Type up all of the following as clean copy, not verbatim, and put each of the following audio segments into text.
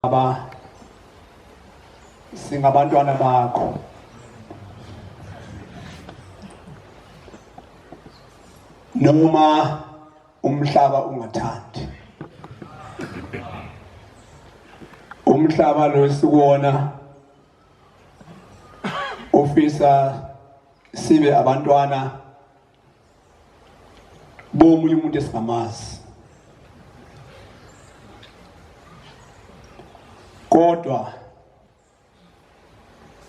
Baba, singabantwana bakho. Noma umhlaba ungathandi. Umhlaba lo esikuwona ufisa sibe abantwana bomunye umuntu esingamazi, kodwa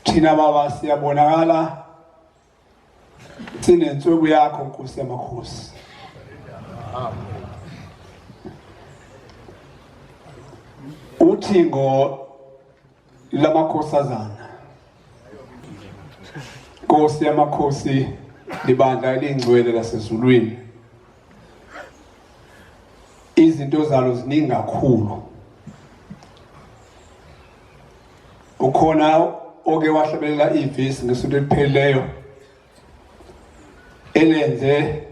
thina baba siyabonakala sinenswebu yakho, Nkosi yamakhosi. Uthi ngo lamakhosazana, Nkosi yamakhosi, libandla elingcwele lasezulwini, izinto zalo ziningi kakhulu. Ukhona oke wahlabelela ivesi ngesonto eliphelileyo elenze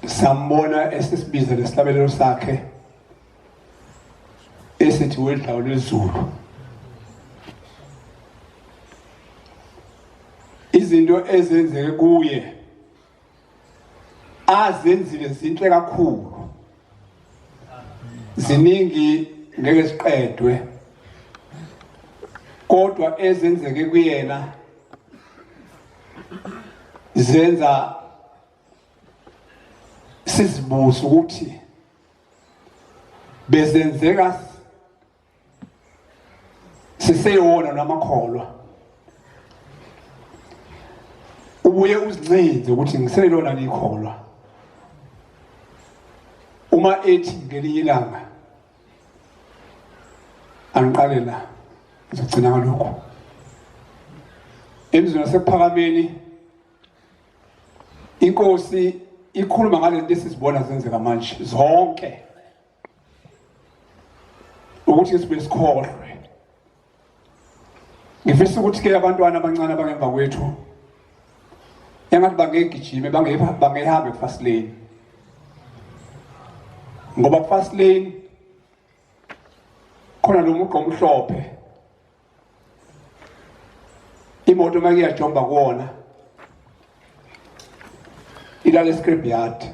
sambona esisibiza lesihlabelelo sakhe esithi wedlawu lwezulu. Izinto ezenzeke kuye azenzile zinhle kakhulu, ziningi ngeke siqedwe, kodwa ezenzeke kuyena zenza sizibuze ukuthi bezenzeka siseyona namakholwa. Ubuye uzincinze ukuthi ngiselona nikholwa uma ethi ngelinye ilanga angiqale la, ngizogcina ngalokho. Emzini waseKuphakameni inkosi ikhuluma ngalento esizibona zenzeka manje zonke, ukuthi sibe sikhohlwe. Ngifisa ukuthi ke abantwana abancane abangemva kwethu engathi bangegijime, bangehambe ku-fast lane, ngoba ku-fast lane khona lo mugqa omhlophe, imoto uma kuyajomba kuwona ilale scrap yard.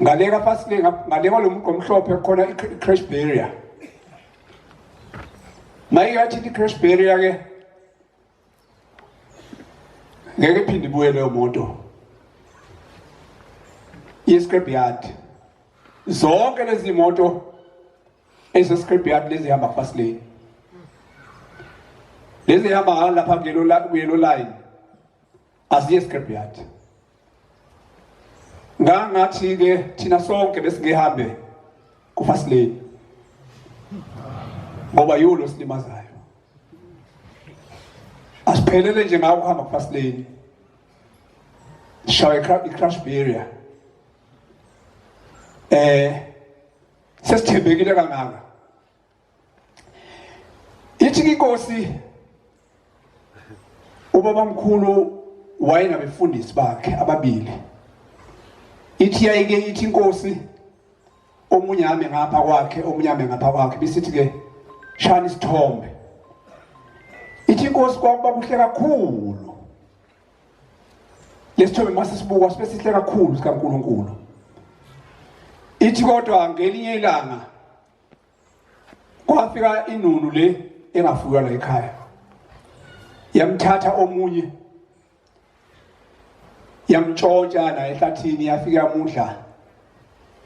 Ngaleka fast lane, ngaleka lo mugqa omhlophe khona i-crash barrier. Mayike i-crash barrier ke ngeke iphinde ibuye leyo moto ye-scrap yard. Zonke lezi moto eze-scrap yard lezi hamba fast lane, lezi hamba lapha kuyelo line aziye scrap yard. Ngangathi ke thina sonke besingehambe ku fast lane, ngoba yiwo lo silimazayo. Asiphelele nje ngawo ukuhamba ku fast lane, sishawe i-crash barrier. Sesithembekile kangaka. Ithi inkosi ubaba mkhulu wayenabefundisi bakhe ababili. Ithi yayike ithi inkosi omunye ame ngapha kwakhe, omunye ame ngapha kwakhe, bisithi ke shana isithombe. Ithi inkosi kwakuba kuhle kakhulu lesithombe, mase sibukwa sibe sihle kakhulu sikaNkulunkulu. Ithi kodwa ngelinye ilanga kwafika inunu le engafuywa la ekhaya, yamthatha omunye yamtshontsha naye ehlathini, yafika yamudla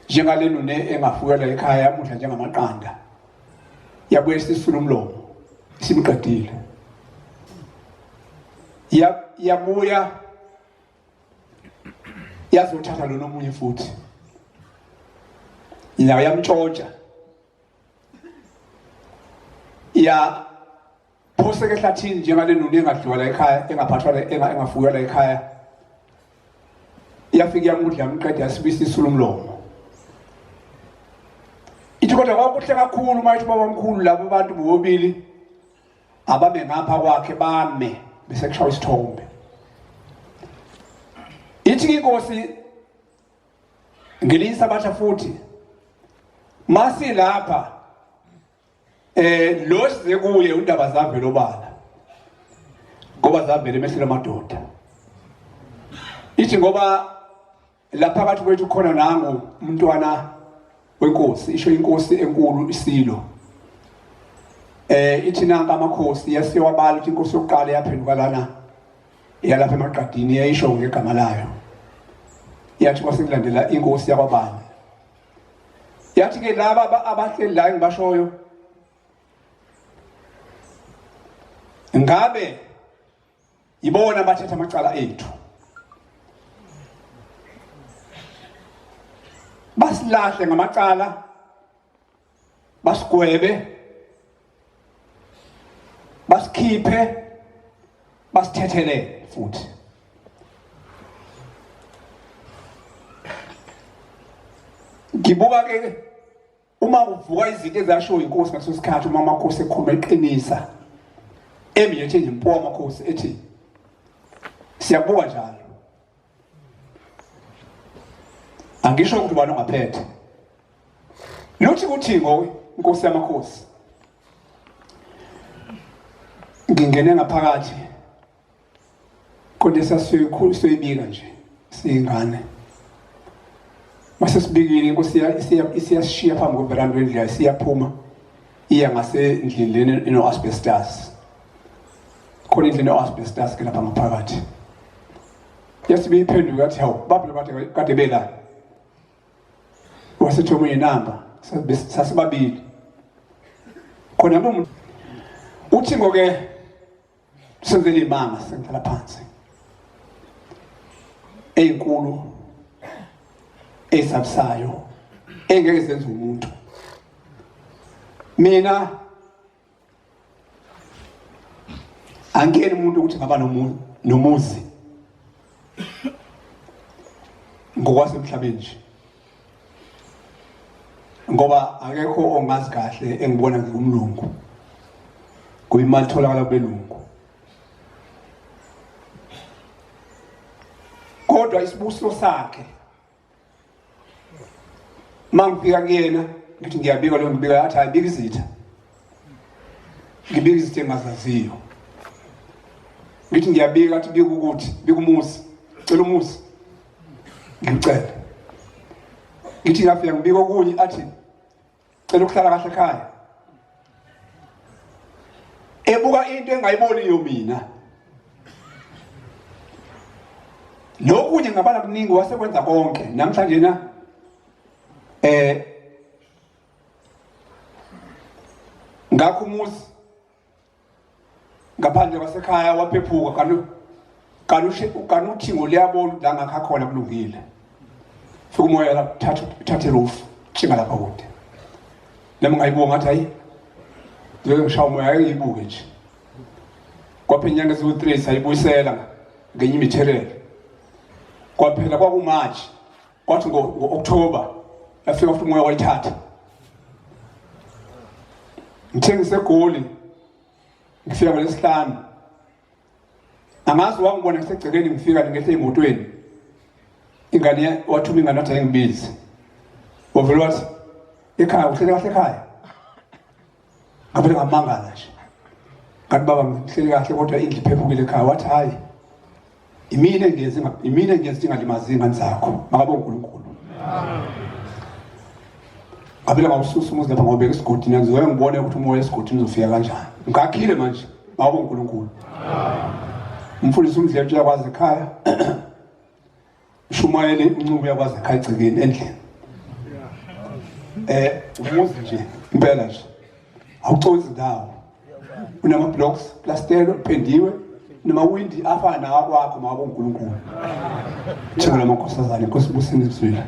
njengale nune engafuywa la ekhaya, yamudla njengamaqanda, yabuye isisula umlomo isimqedile. Yabuya yazothatha lona omunye futhi nayo yamtshontsha, ya phoseka ehlathini njengale nuni engadliwa la ekhaya, engaphathwa la, engafuywa la ekhaya. Yafika yamudla yamqeda, yasibisa isula umlomo. Ithi kodwa kwakuhle kakhulu uma ithi babamkhulu labo bantu bobabili ababe ngapha kwakhe bame bese kushawa isithombe. Ithi Ithi inkosi ngelinye isabatha futhi masilapha lo size kuye undaba zavela obala ngoba zavela emehlweni amadoda. Ithi ngoba lapha phakathi kwethu khona nangu umntwana wenkosi, isho inkosi enkulu isilo. Ithi nanka amakhosi yasewabala ukuthi inkosi yokuqala yaphenduka lana yalapha emaqadini, yayisho ngegama layo. Yathi kwasekulandela inkosi yakwabani. Yathi ke laba abahleli la engibashoyo ngabe yibona abathetha amacala ethu, basilahle ngamacala, basigwebe, basikhiphe, basithethelele futhi. Ngibuka ke uma kuvuka izinto ezashiwo inkosi ngaleso sikhathi, uma amakhosi ekhuluma eqinisa emi nje nje mpo amakhosi ethi siyabuka njalo. Angisho ukuthi ubani ongaphethe. Luthi kuthingo inkosi yamakhosi, ngingene ngaphakathi kodwa sasikhulu soyibika nje siyingane. Mase sibikile inkosi isiyashiya phambi kweveranda wendlu yayo, siyaphuma iya ngasendlini lena ino asbestos. Khona indlu eno asbestos ke lapha ngaphakathi. Yasibe iphenduka yathi hawu babhle kade kade bela. Wasethi omunye namba sasibabili. Khona lo muntu uthi ngoke senzele imanga sengihlala phansi ezinkulu ezisabisayo engeke zenze umuntu. Mina angiyeni umuntu ukuthi ngaba nomuzi ngokwasemhlabeni nje, ngoba akekho ongazi kahle engibona ngingumlungu, ngoba imali itholakala kubelungu. Kodwa isibusiso sakhe mangifika kuyena ngithi ngiyabika lo ngibika, athi hayi bika izitha, ngibika izitha engazaziyo. Ngithi ngiyabika, athi bika ukuthi bika umuzi, cela umuzi, ngicela. Ngithi ngiyafika ngibika okunye, athi cela ukuhlala kahle ekhaya. Ebuka into engayiboniyo mina. Nokunye ngabala kuningi wasekwenza konke namhlanje na ngakho umuzi ngaphandle kwasekhaya waphephuka kanti uthingo liyabona la ngakha khona kulungile. Fika umoya la thatha iroof tshinga lapha kude. Nami ngayibuka ngathi hayi ngeke ngishaya umoya, ake ngiyibuke nje. Kwaphela inyanga eziwu-3 sayibuyisela ngenye imithelelo. Kwaphela kwakuMarch, kwathi ngo-October yafika futhi umoya wayithatha. Ngithe ngisegoli ngifika ngolesihlanu, angazi wangibona ngisegcekeni ngifika ngehle emotweni, ingane wathuma ingane wathi ayingibize, wavele wathi ekhaya uhlele kahle ekhaya. Ngavele ngamangala nje, ngathi baba ngihleli kahle kodwa indlu iphephukile ekhaya. Wathi hayi imina engenze imina engenze ingalimazi ingane zakho, makabe uNkulunkulu. Ngavele ngawususa umuzi lapha ngawubeka esigodini, ngizoke ngibone ukuthi umoya esigodini uzofika kanjani. Ngakhile manje, makabe uNkulunkulu. Umfundisi uMdletshe uyakwazi ekhaya, ushumayele uNcube uyakwazi ekhaya egcekeni endlini. Umuzi nje impela nje awucozi indawo, unama blocks plastelo pendiwe namawindi afana nawakwakho, makabe uNkulunkulu. Thina lamakhosazane, Nkosi ibusise izwile.